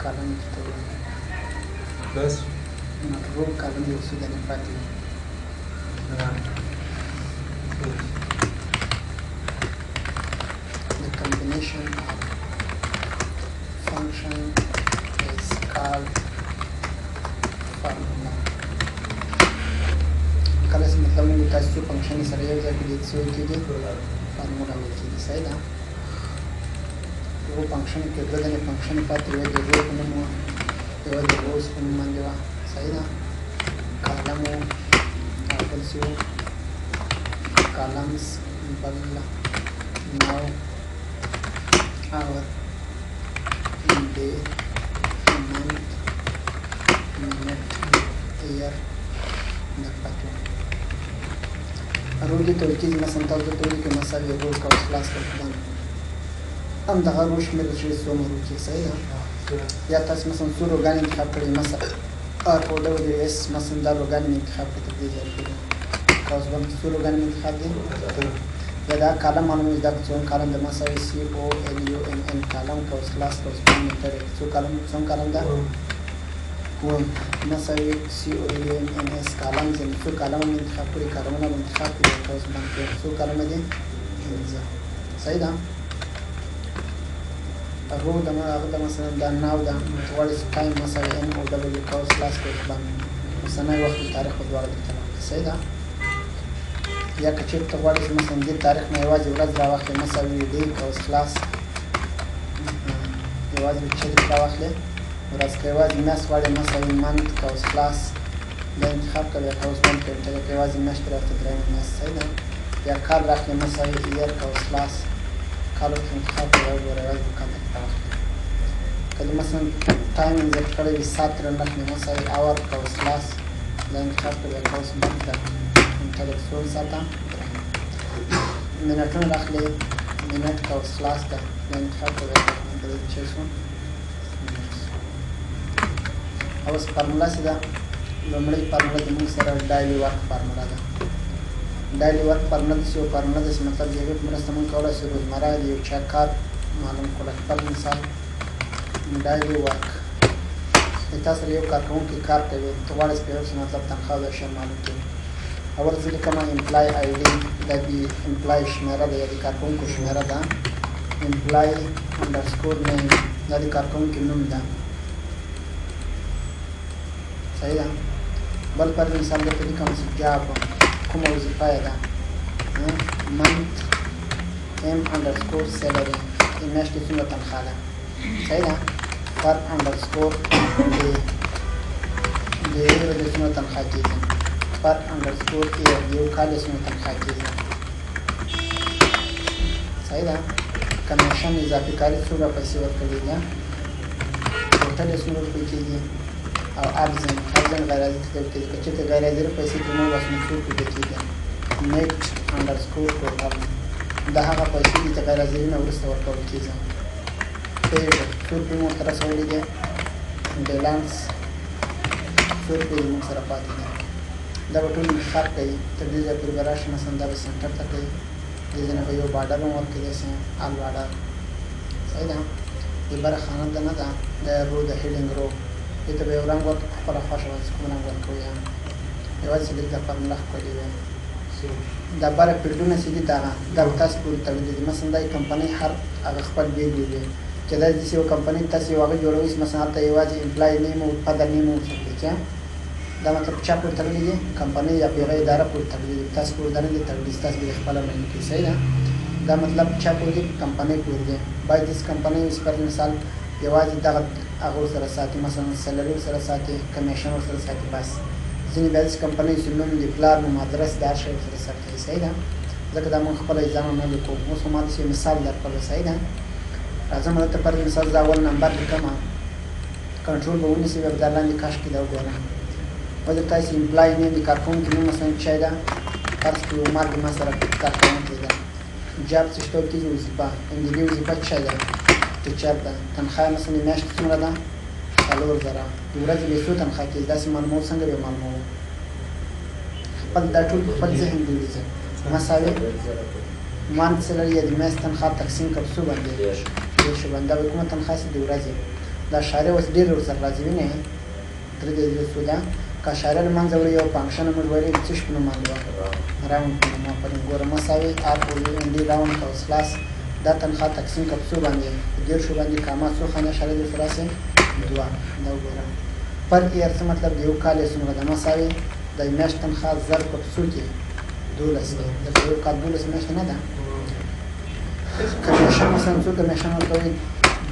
Column ته وایي. بس نو row column یو څو دانې پاتې وي. The combination of function is called formula. کله چې مطلب موږ تاسو څو function سره یو ځای کړي، څه ویل کېږي؟ Formula ویل کېږي. صحیح ده. یو function کې دوه دانې function پاتې، یو د row په نوم وه، یوه د rows په نوم باندې وه. صحیح ده. Column و او بل څه و؟ Columns، بل now، hour، day، month، minute، year دا پاتې وو. Row دې ته ویل کېږي، مثلا تاسو دلته ولیکئ مساوي row قوس خلاص قوس بند، هم دغه row شمېرل شوی څومره row کې. صحیح ده. یا تاسو مثلا څو row ګانې انتخاب کړئ، مثلا R O W S، مثلا دا row ګانې مې انتخاب کړې تر دې ځایه پورې، قوس بند، څو row ګانې مې انتخاب دي. یا دا column معلوموي، دا څوم column د؟ مساوي C O L U M N column قوس خلاص قوس بند، enter. څو column، څوم column ده؟ اووم. مساوي C O L U M N S columns، یعنې څو column مې انتخاب کړي، column ونه به انتخاب کړي، قوس بند کړي. څو column دي؟ 5. صحیح ده. Row د هغه د مثلا دا now ده، ته غواړې چې time مساوي N O W قوس خلاص قوس بند، اوسنی وخت او تاریخ په دواړه درته راوړي. صحیح ده. یا که چېرته ته غواړې چې مثلا دې تاریخ نه یوازې ورځ راواخلې، مساوي day قوس خلاص، یوازې چې راواخلې ورځ. که یوازې میاشت غواړې، مساوي month قوس خلاص، دا انتخاب کړه، بیا قوس بند کړه، enter. که یوازې میاشت راواخلې، درېیمه میاشت. صحیح ده. یا کال راخلې، مساوي year قوس خلاص، کال ورته انتخاب کړه، وګوره یوازې به کال درته راواخلي. که د مثلا time insert کړی وي، ساعت ترې راخلې، مساوي hour قوس خلاص، دا انتخاب کړه، بیا قوس بند کړه، enter. څو ساعته؟ منټونه راخلې، minute قوس خلاص ده، دا انتخاب کړه، بیا قوس بند کړه، چې شو. اوس فارموله څه ده؟ لومړۍ فارموله د موږ سره daily work formula ده. Daily work formula داسې یو فارموله ده چې مطلب د هغې په مرسته موږ کولای شو روزمره د یو چا کار معلوم کړو. خپل مثال daily work، د تا سره یو کارکوونکی کار کوي، ته غواړې چې په یو څه مطلب تنخوا او دا شیان معلوم کړي. اول زه لیکم employee ID، دا د employee شمېره ده یا د کارکوونکو شمېره ده. Employee underscore name، دا د کارکوونکي نوم ده. صحیح ده. بل فرض مثال درته لیکم چې job، کومه وظیفه یې ده. Month M underscore salary، د میاشتې څومره تنخوا ده. صحیح ده. Per underscore day، د یوې ورځې څومره تنخوا کېږي. Per underscore year، د یو کال یې څومره تنخوا کېږي. صحیح ده. Commission، اضافي کاري څومره پیسې ورکړي دي. Total یې څومره روپۍ کېږي. او absent، absent غیر حاضر ته کېږي، که چېرته غیر حاضر پیسې ترې نه وباسو نو څو روپۍ کېږي. Net underscore total، دا هغه پیسې دي چې غیر حاضري نه وروسته ورکول کېږي. Paid، څو روپۍ مو ورته رسولې دي. بیلانس، څو روپۍ زموږ سره پاتې دي. دا به ټول انتخاب کوي، تر دې ځایه پورې به راشي، مثلا دا به center ته کوي، دې ځای نه به یو border هم ورکړي، داسې all border. صحیح ده. د بره خانه ده نه ده، دا row د heading row، دې ته به یو رنګ ورکړي په خپله خوښه باندې، کوم رنګ ورکوي، یوازې لږ دا فارموله ښکلې وي. دا بره field ونه چې دي، دغه دا به تاسو پورې تړلي دي. مثلا دا کمپنۍ هر هغه خپل بیل بیل وي، چې دا داسې یو کمپنۍ تاسو یو هغه جوړوئ چې مثلا هلته یوازې employee name او father name ورته لیکي. دا مطلب چا پورې تړلي دي؟ کمپنۍ یا په هغه اداره پورې تړلي دي، تاسو پورې دا نه دي تړلي، تاسو به خپله نه لیکئ. صحیح ده. دا مطلب چا پورې دي؟ کمپنۍ پورې دي. باید داسې کمپنۍ وي چې فرض مثال یوازې دغه هغه ورسره ساتي، مثلا salary ورسره ساتي، commission ورسره ساتي، بس. ځینې بیا داسې کمپنۍ چې نوم د پلار نوم، ادرس، د هر شی ورسره ثبت کوي. صحیح ده. ځکه دا موږ خپله ځانه نه لیکو، اوس خو ما داسې مثال درکړو. صحیح ده. راځم دلته، فرض مثال زه اول نمبر لیکم، کنټرول به ونیسي، بیا به دا لاندې کش کې دا وګورم. ودر تاسو employee name، د کارکوونکي نوم مثلا چای ده، فرض کړو عمر د ما سره کارکوونکی ده. Job څه شته کېږي؟ وظیفه. د دې وظیفه څه ده؟ Teacher ده. تنخواه یې مثلا د میاشتې څومره ده؟ 4000. د ورځې به یې څو تنخواه کېږي؟ داسې معلوموو. څنګه به یې معلوموو؟ خپل دا ټول په خپل ذهن جوړېږي. مساوي month salary یا د میاشت تنخواه تقسیم کړ څو باندې؟ 30 باندې. دا به کومه تنخواه سي؟ د ورځې. دا اشاریه اوس ډېر ورسره راځي، وینئ درې درې درې څو ده. که اشاریه له منځه وړي یو function موږ ویلي څه شي په نوم باندې وه؟ round په نوم. آفرین. ګوره مساوي R O U N D round او slash دا تنخوا تقسیم که په څو باندې؟ په 30 باندې، کاما څو خانې اشاریه درته راسي؟ دوه. دا وګوره per year څه مطلب دی؟ یو کال یې څومره ده؟ مساوي د میاشت تنخوا ضرب په څو کې؟ 12 دی، ځکه یو کال 12 میاشتې نه ده. commission مثلا څو commission ورکوي؟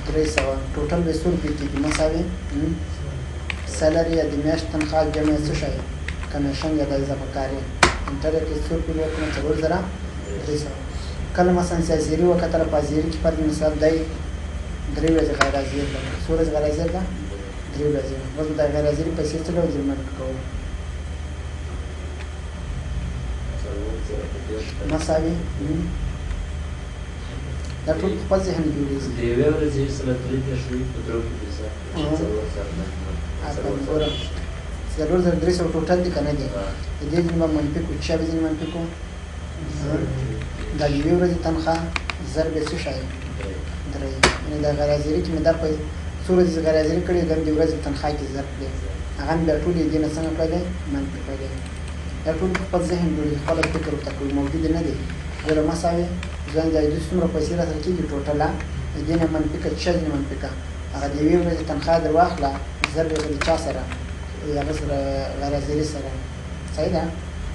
300. total به څو روپۍ کېږي؟ مساوي salary یا د میاشت تنخوا جمع څه شی؟ commission یا د اضافه کاري. enter یې کړئ، څو روپۍ ورکړم؟ 4300. کله مثلا چې حاضري وکتله، په حاضري کې فرض مثال دی درې ورځې غیر حاضر ده. څو ورځې غیر حاضر ده؟ درې ورځې. اوس د غیر حاضري پیسې څه ډول جرمانه کوو؟ مساوي دا ټول په خپل ذهن جوړېږي. د یوې ورځې سره 33 وي، په درو کې به زر 4000. ګوره 4300 total دی که نه دی؟ د دې ځینې به منفي کړو، چا به ځینې منفي کړو؟ دا یوې ورځې تنخوا ضرب یې څه شی؟ درې. یعنې د غیر حاضري کې مې دا په څو ورځې غیر حاضري کړې، دا مې د ورځې تنخوا کې ضرب کړې، هغه مې بیا ټولې دې نه څنګه کړلې؟ منفي کړلې. دا ټول په خپل ذهن جوړېږي، خپله فکر ورته کوي، موجود نه دی. ګوره مساوي ځان د دوی څومره پیسې را سره کېږي total ه، د دې نه منفي کړه، څه ځینې منفي کړه، هغه د یوې ورځې تنخوا در واخله ضرب یې کړه د چا سره؟ هغه سره غیر حاضري سره. صحیح ده؟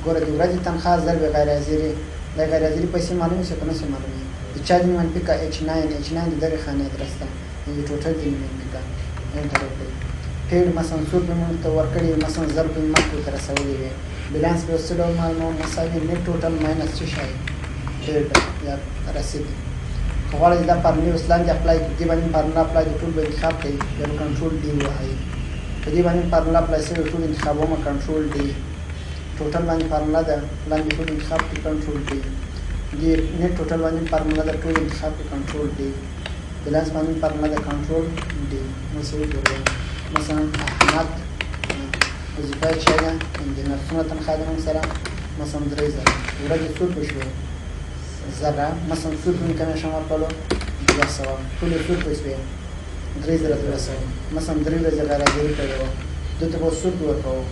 ګوره د ورځې تنخوا ضرب غیر حاضري، د غیر حاضري پیسې معلومې شي که نه شي معلومې؟ د چا ځینې منفي کړه؟ H9، H9 د دغې خانې ادرس ده، د total ځینې منفي کړه، enter وکړئ. paid مثلا څو روپۍ موږ ته ورکړې، مثلا 1000 روپۍ مخکې ورته رسولې وې. بیلانس به اوس څه ډول معلوموم؟ مساوي net total minus څه شی؟ paid یا رسید. که غواړئ دا فارمولې اوس لاندې apply کړئ، دې باندې formula apply د ټول به انتخاب کړئ، بیا به control D ووهئ. په دې باندې formula apply شوې ټول انتخابوم، control D. total باندې فارموله ده، لاندې ټول انتخاب کړئ، control D. دې net total باندې فارموله ده، ټول انتخاب کړئ، control D. balance باندې فارموله ده، control D. اوس یې وګورئ مثلا احمد وظیفه یې څه ده؟ انجینر. څومره تنخوا ده موږ سره؟ مثلا 3000. ورځې څو روپۍ شوې؟ زره. مثلا څو روپۍ commission ورکړلو؟ 200. ټولې څو روپۍ شوې؟ 3200. مثلا درې ورځې غیر حاضري کړې وه، ده ته به اوس څو روپۍ ورکوو؟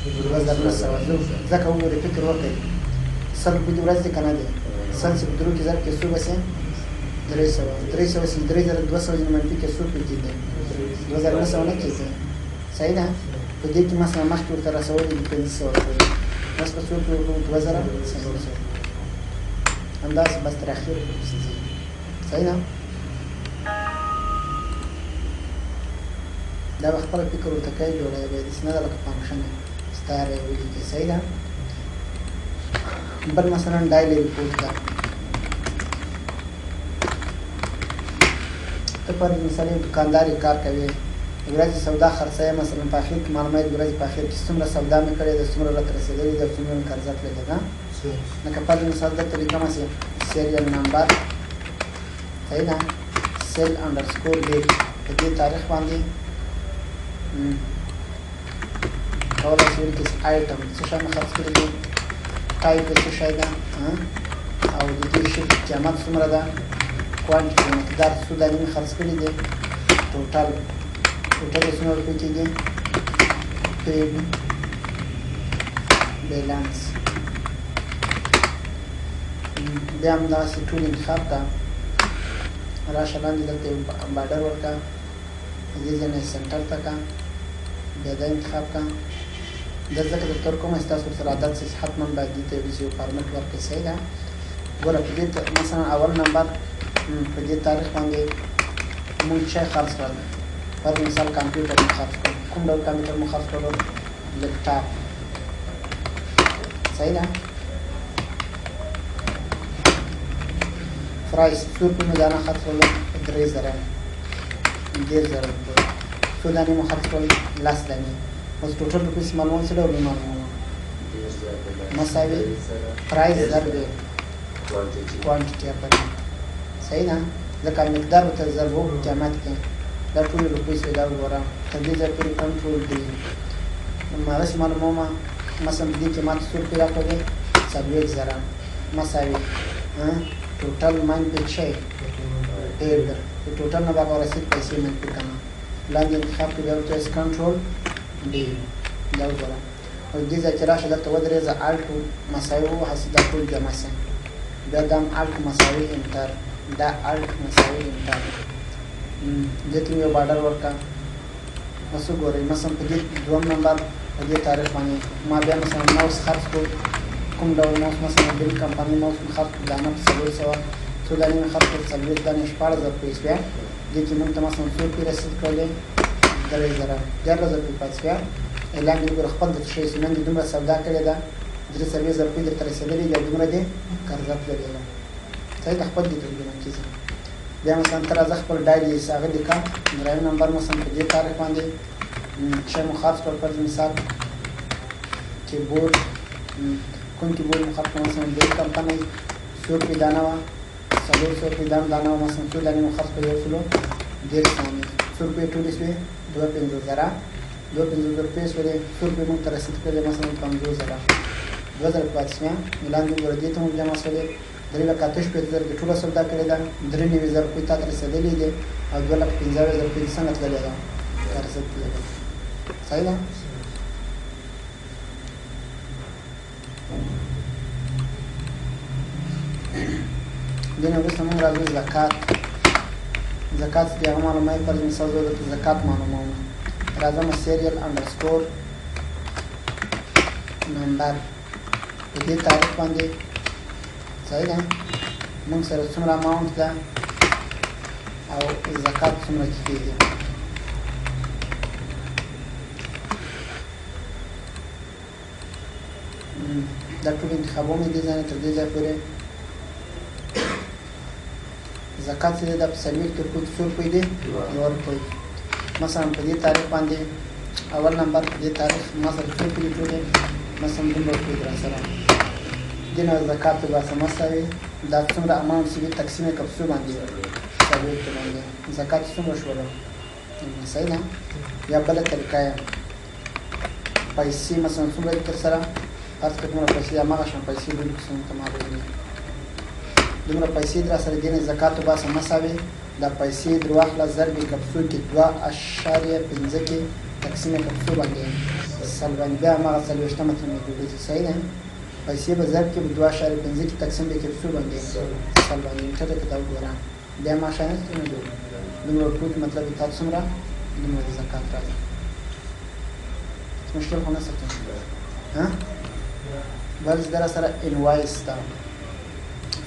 2900. ځکه وګورئ فکر وکړئ، 100 روپۍ د ورځې که نه دی؟ 100 چې په درو کې ضرب کې څو به شي؟ 300. 300 چې 3200 ځینې منفي کې څو روپۍ کېږي؟ 2900 نه کېږي. صحیح ده؟ په دې کې مثلا مخکې ورته رسولې دي 500 روپۍ، اوس په څو روپۍ ورکوو؟ 2400. همداسې بس تر اخره پورې پسې ځي. صحیح ده؟ دا به خپله فکر ورته کوي، جوړوي به یې، داسې نه ده لکه function ستاره یې ولیکي. صحیح ده؟ بل مثلا daily report ده. ته فرض مثال یو دکاندار یې کار کوې، د ورځې سودا خرڅوې، مثلا په اخر کې معلوموي د ورځې په اخر کې څومره سودا مې کړې ده، څومره راته رسېدلې ده، څومره مې قرضه تللې ده. لکه فرض مثال درته لیکم چې serial number، صحیح ده، sale underscore date، په دې تاریخ باندې کولای شئ ولیکئ چې آیټم څه شی مې خرڅ کړي دي، ټایپ یې څه شی ده، او د دې شي قیمت څومره ده، quantity مقدار څو دانې مې خرڅ کړي دي، total، total یې څومره روپۍ کېږي، paid balance. بیا هم دغسې ټول انتخاب کړه، راشه لاندې دلته یو border ورکړه، دې ځای نه center ته کړه، بیا دا انتخاب کړه. دا ځکه درته ورکوم چې تاسو ورسره عادت شئ، حتما باید دې ته یو داسې یو format ورکړئ. صحیح ده؟ ګوره په دې مثلا اول نمبر په دې تاریخ باندې موږ شی خرڅ کړل، فرض مثال کمپیوټر مو خرڅ کړ. کوم ډول کمپیوټر مو خرڅ کړلو؟ لپټاپ. صحیح ده؟ price څو روپۍ مو دانه خرڅ کړلو؟ 3000، 30,000 روپۍ. څو دانې مو خرڅ کړل؟ 10 دانې. اوس total روپۍ څه معلوموم؟ څه ډول معلوموم؟ مساوي price ضرب quantity آفرین. صحیح ده؟ ځکه مقدار ورته ضربو په قیمت کې، دا ټولې روپۍ سوې. دا وګوره تر دې ځایه پورې control D. هغسې معلومومه مثلا په دې کې ماته څو روپۍ راکړلې؟ 40,000. مساوي total منفي شی paid، په total نه به هغه رسید پیسې منفي کړم. لاندې انتخاب کړه، بیا ورته وایې کنټرول ډي. دا وګوره، او دې ځای کې راشه، دلته ودرېږه، Alt مساوي ووهه چې دا ټول جمع شي. بیا دا هم Alt مساوي Enter، دا Alt مساوي Enter. دې ته مې یو border ورکړه. اوس وګورئ، مثلا په دې دویم نمبر په دې تاریخ باندې ما بیا مثلا ماوس خرڅ کړو. کوم ډول ماوس؟ مثلا Dell کمپنۍ ماوس مې خرڅ کړو، دانه په 400. څو دانې مې خرڅ کړل؟ 40 دانې، 16,000 روپۍ شوې. دې کې مونږ ته مثلا څو روپۍ رسید کړلې؟ 3000، 13,000 روپۍ پاتې شوې. اعلان دې وګوره، خپل درته ښیي چې نن دې دومره سودا کړې ده، 43,000 روپۍ درته رسېدلې دي او دومره دې قرضه تللې ده. صحیح ده، خپل دې ته جمع کېږي. بیا مثلا ته راځه، خپل ډایري هغه لیکه. دریم نمبر مثلا په دې تاریخ باندې چې مو خرڅ کړ، فرض مثال کیبورډ. کوم کیبورډ مو خرڅ کړ؟ مثلا Dell کمپنۍ. څو روپۍ دانه وه؟ 400 روپۍ دانه وه. مثلا څو دانې مو خرڅ کړ؟ 130 دانې. څو روپۍ ټولې شوې؟ 52,000، 52,000 روپۍ شولې. څو روپۍ موږ ته رسید کړلې؟ مثلا 50,000، 2,000 پاتې شوې. نو لاندې وګوره، دې ته مو جمع شولې 3,68,000. دې ټوله سودا کړې ده، 93,000 روپۍ تا ته رسېدلې دي او 2,75,000 روپۍ دې څنګه تللې ده؟ قرضه تللې ده. صحیح ده. دې نه وروسته موږ راځو زکات. زکات چې هغه معلوموي، فرض مثال زه درته زکات معلوموم. راځم serial underscore number، په دې تاریخ باندې، صحیح ده، موږ سره څومره amount ده او زکات څومره کېږي؟ دا ټول انتخابونه دي ځای تر دې ځای پورې. زکات چې دی، دا په 40 روپو کې څو روپۍ دي؟ یوه روپۍ. مثلا په دې تاریخ باندې اول نمبر، په دې تاریخ ما سره څو روپۍ دي ټولې؟ مثلا دومره روپۍ دي راسره. دې نه زکات وباسه، مساوي دا څومره amount چې وي، تقسیم یې کړه په څو باندې؟ 40 باندې. زکات څومره شولو؟ صحیح ده. یا بله طریقه یې، پیسې مثلا څومره دي تر سره؟ فرض کړه دومره پیسې، هماغه شان پیسې ولیکو چې موږ ته معلوم دي. دومره پیسې در سره دي، نه زکات وباسه، مساوي دا پیسې در واخله، ضرب یې کړه په څو کې؟ 2.5 کې، تقسیم یې کړه په څو باندې؟ 100 باندې. بیا هماغه څلوېښتمه ترې جوړېږي. صحیح ده. پیسې به ضرب کې په 2.5 کې، تقسیم به یې کړې په څو باندې؟ 100 باندې. ټټه کې دا وګوره، بیا ما شیان څه جوړ دومره روپو کې، مطلب تا څومره دومره د زکات راځي. مشکل خو نشته؟ ها، بل در سره invoice ده.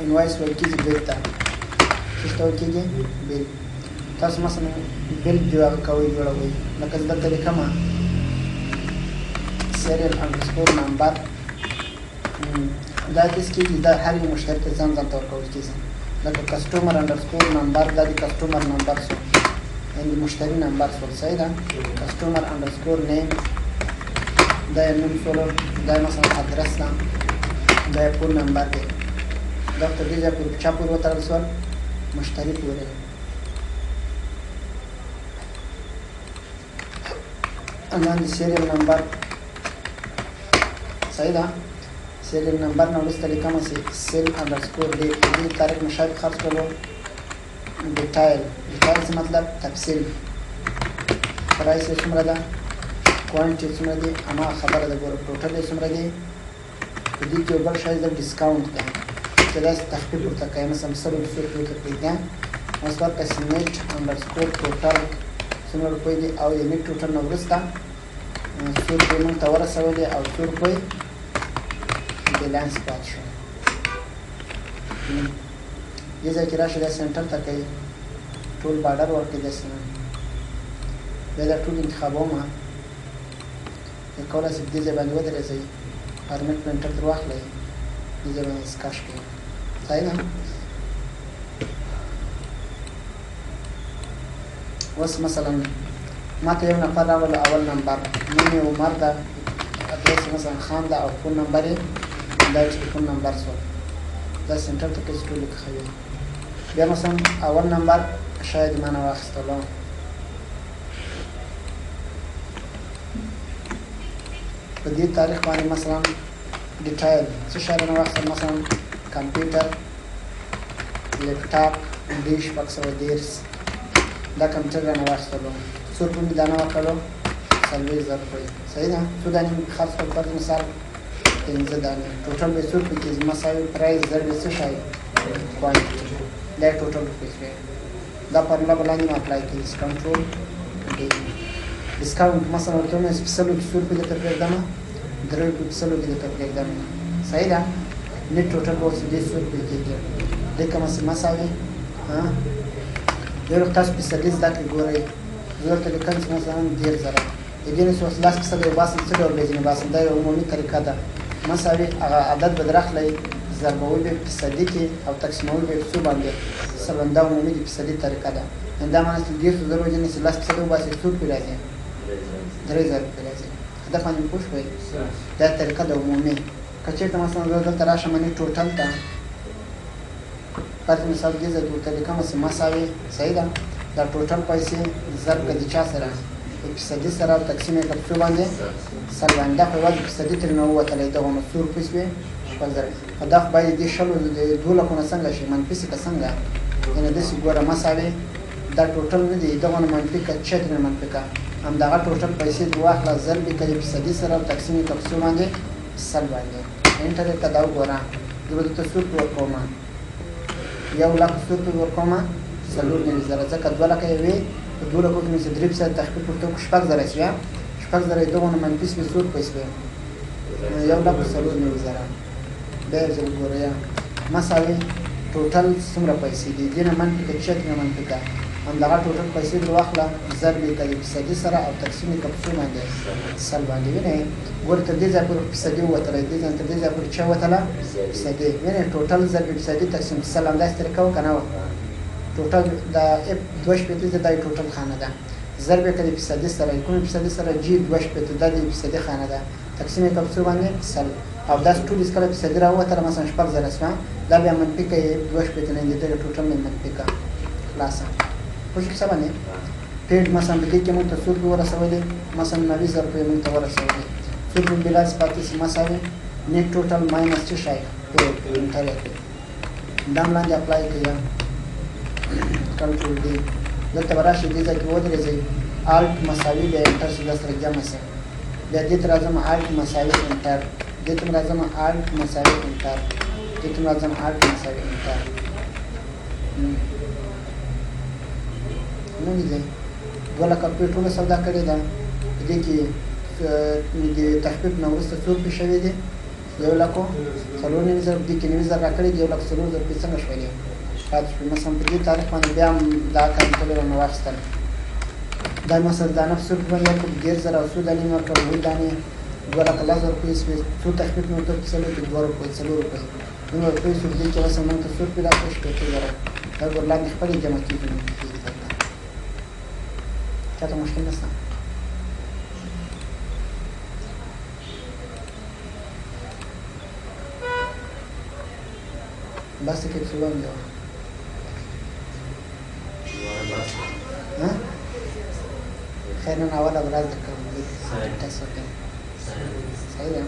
invoice ویل کېږي bill ته. څه ته ویل کېږي؟ bill. تاسو مثلا bill جوړ کوئ، جوړوئ، لکه زه دلته لیکم serial underscore number. دا داسې کېږي، دا هر یو مشتري ته ځان ځان ته ورکول کېږي، لکه customer underscore number، دا د customer number سو، یعنې د مشتري نمبر سول. صحیح ده. customer underscore name، دا یې نوم سولو، دا یې مثلا ادرس ده، دا یې phone number دی. دا تر دې ځایه پورې په چا پورې وتړل سول؟ مشتري پورې. لاندې serial number، صحیح ده. serial number نه وروسته لیکم چې sale underscore date، په دې تاریخ مې شاید خرڅ کړو. detail، detail څه مطلب؟ تفصیل. price یې څومره ده؟ quantity څومره دي؟ هماغه خبره ده، ګوره، total یې څومره دي؟ په دې کې یو بل شی ده، discount ده، چې داسې تخفیف ورته کوي، مثلا 100 روپۍ ورته پرېږده. اوس ورکړه چې net underscore total څومره روپۍ دي او د net total نه وروسته څو روپۍ موږ ته ورسولې او څو روپۍ بیلانس پاتې شو. دې ځای کې راشه، دا center ته کوي، ټول border ورکړي داسې. بیا دا ټول انتخابوم، کولای شئ دې ځای باندې ودرېږئ، format painter در واخلئ، دې ځای باندې سکش کړئ. صحیح ده. اوس مثلا ما ته یو نفر راوړل. اول نمبر نوم یې عمر ده، ادرس یې مثلا خان ده او phone number یې دا telephone number سو. دا center ته کې ټول کښوي. بیا مثلا اول نمبر شاید ما نه واخیستلو. په دې تاریخ باندې مثلا detail څه شی رانه واخیستل؟ مثلا کمپیوټر laptop D 630، دا کمپیوټر رانه واخیستلو. څو روپۍ مې دانه ورکړو؟ 40,000 روپۍ. صحیح ده؟ څو دانې مې خرڅ کړ؟ فرض مثال 5 دانې. ټوټل به یې څو روپۍ کېږي؟ مساوي price ضرب څه شی؟ quantity. دا یې ټوټل روپۍ شوې. دا فارموله به لاندې مې apply کړي. control D. discount مثلا ورته ووایم چې په سلو کې څو روپۍ درته پرېږدم؟ 3 روپۍ په سلو کې درته پرېږدم. صحیح ده؟ net total به اوس دې څو روپۍ کېږي؟ لیکم چې مساوي ډېر وخت تاسو فیصدي زده کړئ. ګورئ زه درته لیکم چې مثلا 30,000 د دې نه چې اوس 10% یې وباسم، څه ډول به یې ځینې باسم؟ دا یوه عمومي طریقه ده. مساوي هغه عدد به درخلی، ضربوي به فیصدي کې او تقسیموي به په څو باندې؟ سل باندې. دا عمومي د فیصدي طریقه ده. یعنې دا معنی چې 30,000 ځینې چې 10% وباسي څو روپۍ راځي؟ 3,000 روپۍ راځي. هدف باندې پوه شوئ؟ دا طریقه ده عمومي. که چېرته مثلا زه دلته راشم net total ته، فرض مثال دې ځای کې ورته لیکم چې مساوي، صحیح ده، دا ټوټل پیسې ضرب که د چا سره؟ د فیصدي سره، تقسیم یې کړه په څو باندې؟ سل باندې. دا خو یوازې فیصدي ترې نه ووتلی، دغه نو څو روپۍ شوې؟ 6,000. خو دا خو باید دې شلو د دوو لکو نه څنګه شي؟ منفي شي که څنګه؟ یعنې داسې ګوره مساوي دا ټوټل نه دی، دغه نه منفي که چا ترې نه منفي که، همدغه ټوټل پیسې دې واخله، ضرب یې کړه د فیصدي سره او تقسیم یې کړه په څو باندې؟ سل باندې. enter یې کړه. دا وګوره زه به درته څو روپۍ ورکوم؟ 1 لک څو روپۍ ورکوم؟ 94,000. ځکه 2 لکه یې وې، په 2 لکو کې مې چې 3% تخفیف ورته وکړو 6,000 شوې. 6,000 یې دغو نه منفي شوې، څو روپۍ شوې؟ 1,94,000. بیا یو ځل ګوره مساوي ټوټل څومره پیسې دي، دې نه منفي که چا ترې نه منفي که، همدغه ټوټل پیسې در واخله، ضرب یې کړه د فیصدي سره او تقسیم یې کړه په څو باندې؟ سل باندې. وینئ ګوره تر دې ځای پورې فیصدي ووتله، دې ځای تر دې ځای پورې چا وتله؟ فیصدي. وینئ ټوټل ضرب فیصدي تقسیم سل، همداسې طریقه وه که نه وه؟ ټوټل د F 62 دا ټوټل خانه ده، ضرب یې کړه د فیصدي سره، کومې فیصدي سره؟ G 62، دا د فیصدي خانه ده، تقسیم یې کړه په څو باندې؟ سل. او داسې ټول کله فیصدي راووتله، مثلا 6,000 شوه، دا بیا منفي کوي 62 نه، د دغه ټوټل نه منفي کړه، خلاصه. پوه شو څه باندې؟ paid مثلا په دې کې موږ ته څو روپۍ ورسولې؟ مثلا 90,000 روپۍ موږ ته ورسولې. څو روپۍ balance پاتې شي؟ مساوي net total minus څه شی؟ paid. enter یې کړئ. دا هم لاندې apply کړئ. control D. دلته به راشئ، دې ځای کې ودرېږئ، alt مساوي بیا enter شي، دا سره جمع شي. بیا دې ته راځم، alt مساوي enter، دې ته راځم، alt مساوي enter، دې ته راځم، alt مساوي enter. نو دې 2 لکه روپۍ ټوله سودا کړې ده. په دې کې د تخفیف نه وروسته څو روپۍ شوې دي؟ 1,94,000. په دې کې 90,000 راکړې دي، 1,04,000 روپۍ څنګه شولې؟ پاتې شوې. مثلا په دې تاریخ باندې بیا هم دا کمپیوټر رانه واخیستل. دا مثلا دانه په څو روپۍ باندې ورکړ؟ 30,000. او څو دانې مې ورکړ؟ اووه دانې. 2,10,000 روپۍ شوې. څو تخفیف مې ورکړ په سلو کې؟ دوه روپۍ، څلور روپۍ، دومره روپۍ شو. دې کې مثلا موږ ته څو روپۍ راکړې؟ 60,000. دا ګور لاندې خپلې جمع کېږي، منفي کېږي. دلته چاته مشکل نشته؟ بس کې څه وایم یو ها خیر، نن اوله ورځ ده، کوم تاسو کې صحیح ده.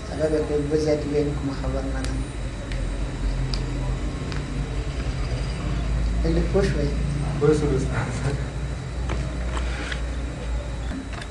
سبب یې که اوبه زیاتې وي کومه خبر نه ده. لږ پوه شوئ؟ پوه شوم استاد.